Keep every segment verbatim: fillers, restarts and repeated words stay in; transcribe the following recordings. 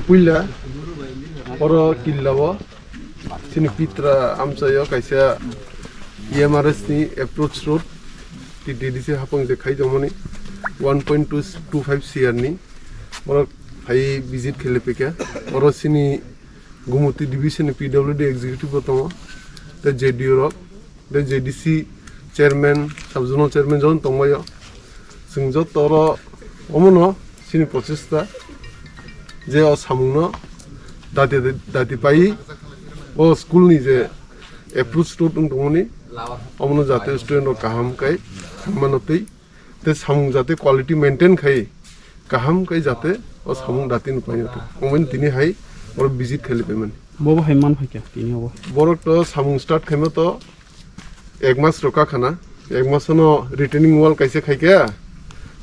Puila oro killa o chini pitra amchaio kaisa E M R S ni approach road, T D D C hapang je khaijamani one point two two five C R ni borok phai visit khailai paikha. Oro chini Gumoti division ni P W D executive bo tongo, tei J D O rok, tei J D C chairman, sub zonal chairman jon tongbaio. Chwng joto oro omono chini prochesta je o samungno dati, dati pai o school ni je approach road wng tongmani, omono jate student rok kaham kai thangmano twi, tei samung jate quality maintain khai kaham kai jate o samung dati no paio. Omo tini hai oro visit khailai paimani. Bobo hai man phaikha tini obo. Borok to samung start khaima to ek mas rok kakhana, ek mas no retaining wall kaisa khaikha,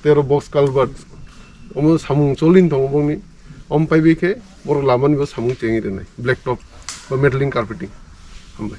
tei oro box culvert, omo samung cholin tongo bongni, om paibai khe borok lamani bo samung chengwi rwnai, black top ba metallic carpeting. Hambai.